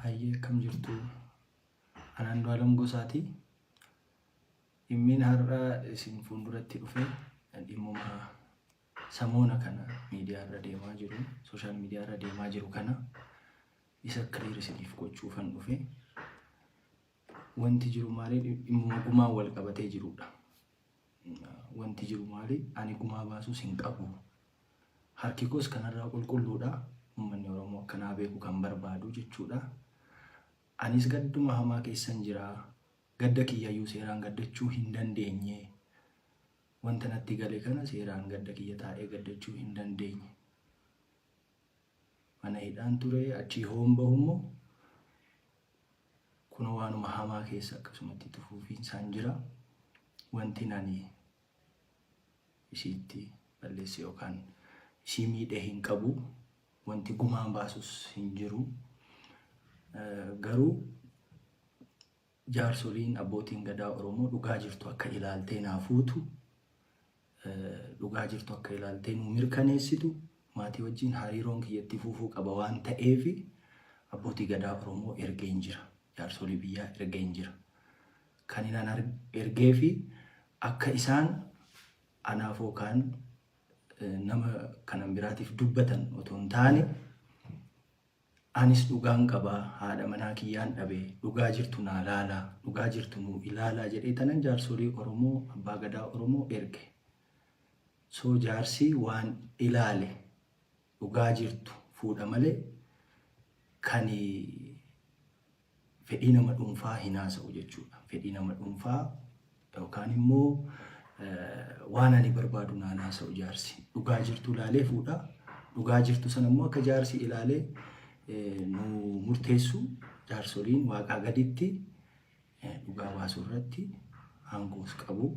Hayyee, akkam jirtu? Ani Andu'aalam Gosaati. Dhimmiin har'a isin fuulduratti dhufe dhimmuma samoona kana miidiyaa irra deemaa jiru, social media irra deemaa jiru kana isa clear isiniif gochuufan dhufe. Wanti jiru maali? Dhimmuma gumaan wal qabatee jirudha. Wanti jiru maali? Ani gumaa baasuus hin qabu. Harki koos kanarraa qulqulluudha. Uummanni Oromoo akkanaa beeku kan barbaadu jechuudha. Anis gadduma hamaa keessan jira. Gadda kiyyayyuu seeraan gaddachuu hin dandeenye. Wanta natti gale kana seeraan gadda kiyya taa'ee gaddachuu hin dandeenye. Mana hidhaan ture, achii hoon bahu immoo kunoo waanuma hamaa keessa akkasumatti itti fufiinsaan jira. Wanti ani isiitti balleesse yookaan isii miidhe hin qabu. Wanti gumaan baasus hin jiru. Garuu jaarsoliin, abbootiin gadaa Oromoo dhugaa jirtu akka ilaaltee naa fuutu, dhugaa jirtu akka ilaaltee nuu mirkaneessitu, maatii wajjin hariiroon kiyya itti fufuu qaba waan ta'eef abbootii gadaa Oromoo ergeen jira. Jaarsolii biyyaa ergeen jira. Kan inni ergee fi akka isaan anaaf yookaan nama kanan biraatiif dubbatan otoo hin taane, anis dhugaan qabaa, haadha manaa kiyyaan dhabe, dhugaa jirtu naa laalaa, dhugaa jirtu nuu ilaalaa jedhee tanan jaarsolii Oromoo, abbaa gadaa Oromoo erge. So jaarsi waan ilaale dhugaa jirtu fuudha malee kan fedhii nama dhuunfaa hin haasa'u jechuudha. Fedhii nama dhuunfaa yookaan immoo waan ani barbaadu naan haasa'u jaarsi. Dhugaa jirtu ilaalee fuudha. Dhugaa jirtu sana immoo akka jaarsi ilaalee nu murteessu, jaarsoliin waaqaa gaditti dhugaa baasuu irratti aangoos qabu.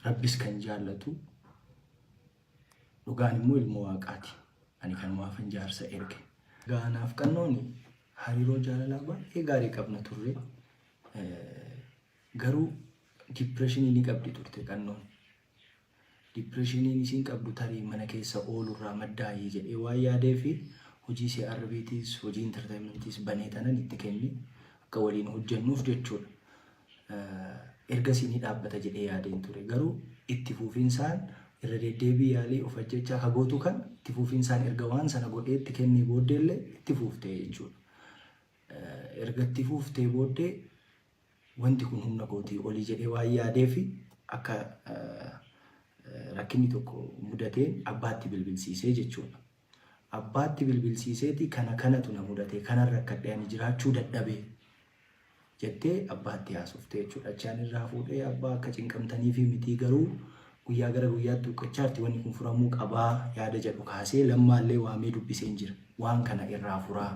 Rabbis kan jaallatu, dhugaan immoo ilma waaqaati. Ani kanumaafan jaarsa erge. Egaa anaaf Qannoon hariiroo jaalalaa baay'ee gaarii qabna turre. Garuu depressionii ni qabdi turte Qannoon. Depressioniin isiin qabdu tarii mana keessa oolurraa maddaayii jedhee waan yaadee fi hojii CRBtis, hojii entertainmentis banee tanan itti kenne, akka waliin hojjennuuf jechuudha. Ergasii ni dhaabbata jedhee yaadeen ture. Garuu itti fufinsaan irra deddeebii yaalii of ajjechaa ka gootu kan itti fufinsaan erga waan sana godhee itti kennee booddeellee itti fuuftee jechuudha. Erga itti fuuftee booddee wanti kun humna kootii olii jedhee waan yaadee fi akka rakkinni tokko mudateen abbaatti bilbilsiisee jechuudha. Abbaatti bilbilsiiseeti, kana kanatu na mudate, kanan rakkadhe, ani jiraachuu dadhabe jettee abbaatti haasofte jechuudha. Achaan irraa fuudhee, abbaa akka cinqamtaniifi mitii, garuu guyyaa gara guyyaatti huqqachaarti, wanni kun furamuu qabaa yaada jedhu kaasee Lammaallee waamee dubbiseen jira. Waan kana irraa furaa.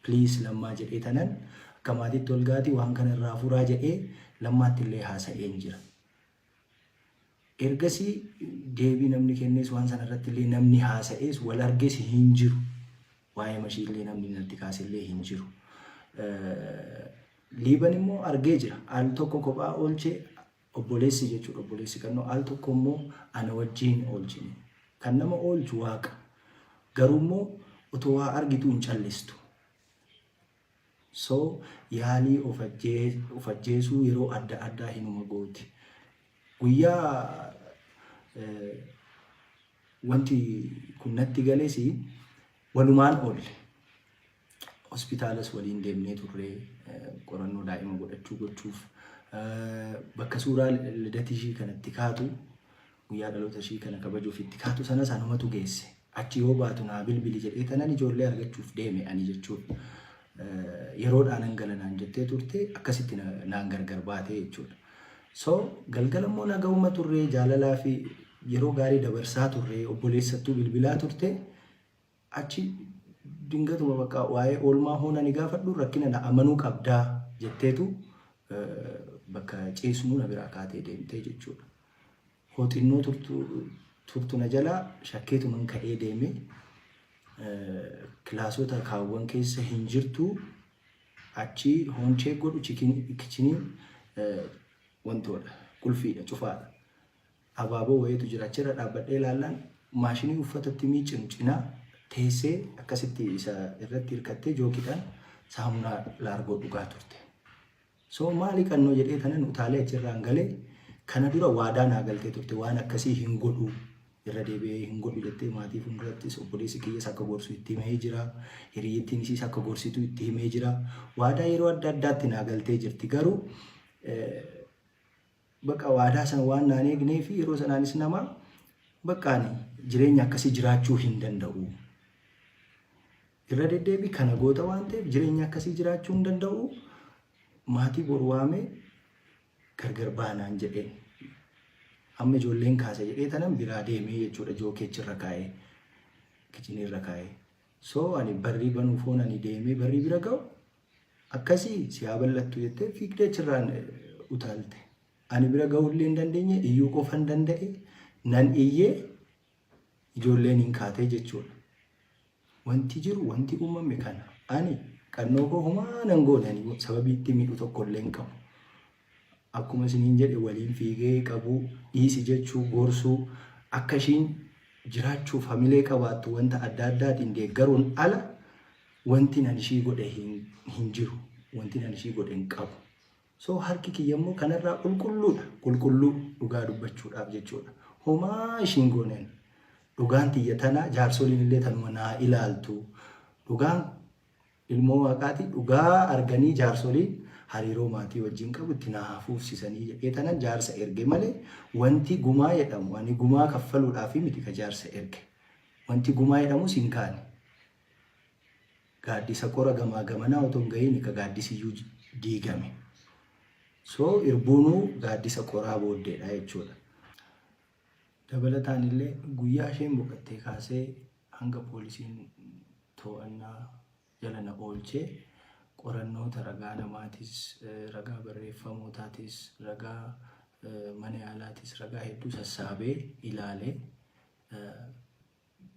Please Lammaa jedhee tanan akka maatiitti ol gaati waan kana irraa furaa jedhee Lammaatti illee haasa'een jira. Ergasii deebii namni kennees, waan sana irratti illee namni haasa'ees, wal arges hin jiru. Waa'ee mashii illee namni natti kaase illee hin jiru. Liiban immoo argee jira. Al tokko kophaa oolchee obboleessi jechuudha. Obboleessi Qannoo al tokko immoo ana wajjin oolchine. Kan nama oolchu Waaqa. Garuu immoo otoo waa argituu hin callistu. So yaalii of ajjeesuu yeroo adda addaa hinuma gooti. Guyyaa wanti kun natti gales walumaan oolle. Hospitaalas waliin deemnee turre, qorannoo daa'ima godhachuu gochuuf, bakka suuraa lidata ishii kanatti kaatu, guyyaa dhaloota ishii kana kabajuuf itti kaatu sanas anumatu geesse. Achi yoo baatu naa bilbili jedhee tanan ijoollee argachuuf deeme ani jechuudha. Yeroodhaan nan gala naan jettee turte, akkasitti naan gargar baatee jechuudha. So galgala immoo nagahuma turre, jaalalaa fi yeroo gaarii dabarsaa turre, obboleessattuu bilbilaa turte. Achi dingatuma bakka waa'ee oolmaa hoona ni gaafadhu, rakkina na amanuu qabdaa jetteetu bakka ciisnu na biraa kaatee deemtee jechuudha. Hoo xinnoo turtu na jalaa shakkeetuman ka'ee deeme, kilaasota kaawwan keessa hin jirtu, achi hoonchee godhu kichiniin wantoodha, qulfiidha, cufaadha. Abaaboo wayiitu jira, achirra dhaabbadhee ilaallaan maashinii uffata itti miicinu cinaa teessee akkasitti isa irratti hirkattee jookiidhaan Saamunaa laargoo dhugaa turte. So maali qannoo jedhee kanan utaalee achirraan galee, kana dura waadaa naa galtee turte, waan akkasii hin godhu, irra deebi'ee hin godhu jettee. Maatii fuuldurattis obboleessi kiyyas akka gorsu itti himee jira. Hiriyyittiin isiis akka gorsitu itti himee jira. Waadaa yeroo adda addaatti naa galtee jirti. Garuu bakka waadaa sana waan naan eegnee fi yeroo sanaanis nama bakka ani jireenya akkasii jiraachuu hin danda'u. Irra deddeebii kana goota waan ta'eef jireenya akkasii jiraachuu hin danda'u. Maatii boru waamee gargar baanaan jedheen. Amma ijoolleen kaasa jedhee tanan biraa deemee jechuudha, jookeechirra kaa'ee, kitchenirra kaa'ee. So ani barrii banuu foon ani deemee barrii bira ga'u, akkasii si haa bal'attu jettee fiigdee achirraan utaalte. Ani bira ga'uu illee hin dandeenye, iyyuu qofan danda'e, nan iyyee, ijoolleen hin kaatee jechuudha. Wanti jiru, wanti uumame kana. Ani qannoo koo homaa nan goone, ani sababii itti miidhu tokko illee hin qabu. Akkuma isiniin jedhe, waliin fiigee qabuu, dhiisi jechuu, gorsuu, akka ishiin jiraachuuf hamilee qabaattu wanta adda addaatiin deeggaruun ala wanti nan ishii godhe hin jiru. Wanti nan ishii godhe hin qabu. So harki kiyya immoo kanarraa qulqulluudha. Qulqulluu dhugaa dubbachuudhaaf jechuudha. Homaa ishiin gooneen. Dhugaan tiyya tana, jaarsoliin illee tanuma naa ilaaltu. Dhugaan ilmoo waaqaati, dhugaa arganii jaarsoliin hariiroo maatii wajjin qabu itti naa hafuufsisanii jedhee tanan jaarsa erge malee, wanti gumaa jedhamu, ani gumaa kaffaluudhaaf miti ka jaarsa erge. Wanti gumaa jedhamus hin kaane. Gaaddisa qora gamaa gamanaa otoo hin gahiin ka gaaddisiyyuu diigame. So irbuunuu gaaddisa qoraa booddeedha jechuudha. Dabalataan illee guyyaa isheen boqottee kaasee hanga poolisiin to'annaa jala na oolchee qorannoota ragaa namaatis, ragaa barreeffamootaatis, ragaa mana yaalaatis, ragaa hedduu sassaabee ilaalee,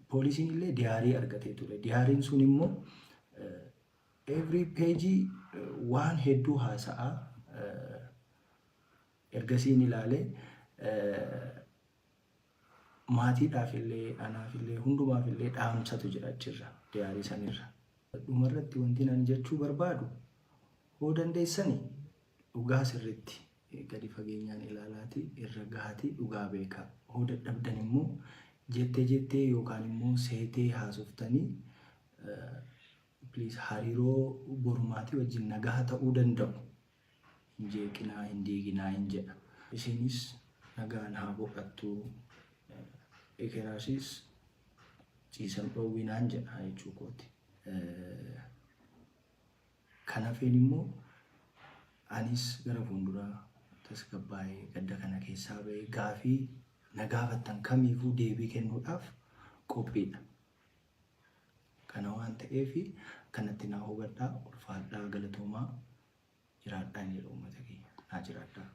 poolisiin illee diary argatee ture. Diaryn sun immoo every page waan hedduu haasa'aa. Ergasiin ilaalee maatiidhaaf illee, anaaf illee, hundumaaf illee dhaamsatu jira achirra, diary sanirra. Dhumarratti wanti nan jechuu barbaadu, hoo dandeessani dhugaa sirritti gadi fageenyaan ilaalaati irra gahatii dhugaa beekaa. Hoo dadhabdan immoo jettee jettee yookaan immoo seetee haasoftanii, please, hariiroo boru maatii wajjin nagaa ta'uu danda'u hin jeeqinaa, hin diiginaa hin jedha. Isinis nagaan haa boqattu, ekeraasis ciisan dhoowwinaan jedha jechuu kooti. Kan hafeen immoo anis gara fuulduraa tasgabbaa'ee, gadda kana keessaa ba'ee, gaafii na gaafattan kamiifuu deebii kennuudhaaf qophiidha. Kana waan ta'eef kanatti naa hubadhaa, ulfaadhaa, galatoomaa, jiraadhaa jedha uummata keenya. Naa jiraadhaa.